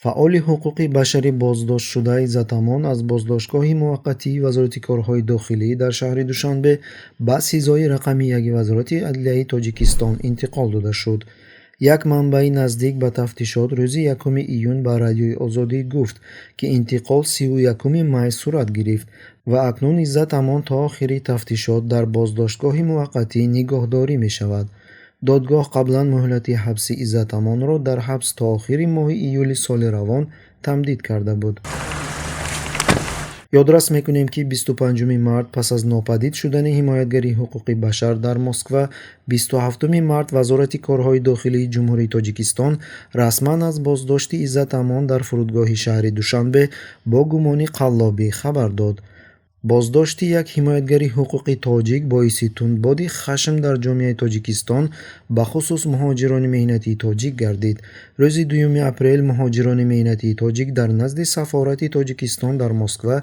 Фаъоли ҳуқуқи башари боздоштшуда Иззат Амон аз боздоштгоҳи муваққатии Вазорати корҳои дохилӣ дар шаҳри Душанбе ба СИЗОи рақами яки Вазорати адлияи Тоҷикистон интиқол дода шуд. Як манбаи наздик ба тафтишот рӯзи 1 июн ба Радиои Озодӣ гуфт, ки интиқол 31 май сурат гирифт ва акнун Иззат Амон то охири тафтишот дар боздоштгоҳи муваққатӣ нигоҳдорӣ мешавад. Додгоҳ қаблан муҳлати ҳабси Иззат Амонро дар ҳабс то охири моҳи июли соли равон тамдид карда буд. Ёдрас мекунем, ки 25 март пас аз нопадид шудани ҳимоятгари ҳуқуқи башар дар Москва, 27 март Вазорати корҳои дохилии Ҷумҳурии Тоҷикистон расман аз боздошти Иззат Амон дар фурудгоҳи шаҳри Душанбе бо гумони қаллобӣ хабар дод. Боздошти як ҳимоятгари ҳуқуқи тоҷик боиси тундбоди хашм дар ҷомеаи Тоҷикистон, бахусус муҳоҷирони меҳнатии тоҷик гардид. Рӯзи 2 апрел муҳоҷирони меҳнатии тоҷик дар назди сафорати Тоҷикистон дар Москва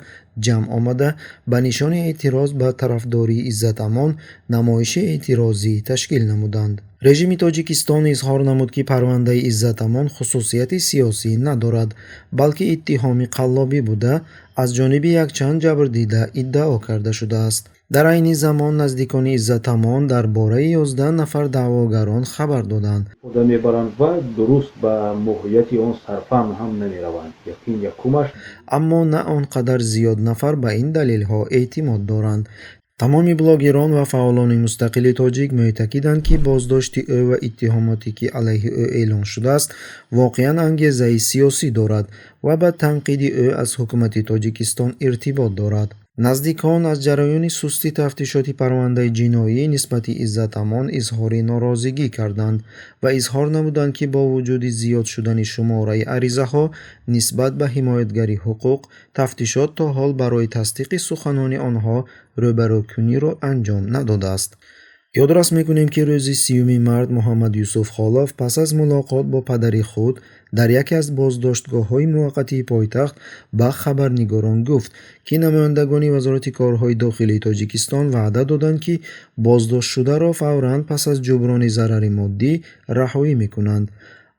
ҷамъ омада, ба нишони эътироз ба тарафдории Иззат Амон намоиши эътирозӣ ташкил намуданд. Режими Тоҷикистон изҳор намуд, ки парвандаи Иззат Амон хусусияти сиёсӣ надорад, балки иттиҳоми қаллобӣ буда, аз ҷониби якчанд ҷабрдида иддао карда шудааст. Дар айни замон наздикони Иззат Амон дар бораи 11 нафар даъвогарон хабар доданд. Истифода мебаранд ва дуруст ба моҳияти он сарфаҳм ҳам намераванд. Ин якумаш. Аммо на он қадар зиёд нафар ба ин далелҳо эътимод доранд. Тамоми блогерон ва фаъолони мустақили тоҷик мӯътақиданд, ки боздошти ӯ ва иттиҳомоте, ки алайҳи ӯ эълон шудааст, воқеан ангезаи сиёсӣ дорад ва ба танқиди ӯ аз ҳукумати Тоҷикистон иртибот дорад. Наздикон аз ҷараёни сусти тафтишоти парвандаи ҷиноӣ нисбати Иззат Амон изҳори норозигӣ карданд ва изҳор намуданд, ки бо вуҷуди зиёд шудани шумораи аризаҳо нисбат ба ҳимоятгари ҳуқуқ, тафтишот то ҳол барои тасдиқи суханони онҳо рӯбарӯкуниро анҷом надодааст. Ёдрас мекунем, ки рӯзи 30 март Муҳаммад Юсуф Холов пас аз мулоқот бо падари худ дар яке аз боздоштгоҳҳои муваққатии пойтахт ба хабарнигорон гуфт, ки намояндагони Вазорати корҳои дохилии Тоҷикистон ваъда доданд, ки боздоштшударо фавран пас аз ҷуброни зарари моддӣ раҳоӣ мекунанд.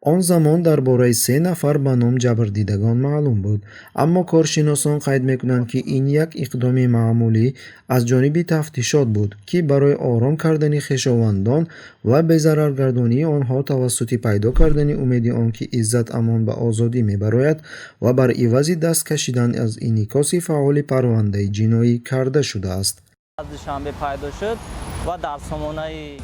Он замон дар бораи се нафар ба ном ҷабрдидагон маълум буд, аммо коршиносон қайд мекунанд, ки ин як иқдоми маъмулӣ аз ҷониби тафтишот буд, ки барои ором кардани хешовандон ва безараргардонии онҳо тавассути пайдо кардани умеди он, ки Иззат Амон ба озодӣ мебарояд ва бар ивази даст кашидан аз инъикоси фаъоли парвандаи ҷиноӣ карда шудааст. Аз Душанбе пайдо шуд ва дар сомонаи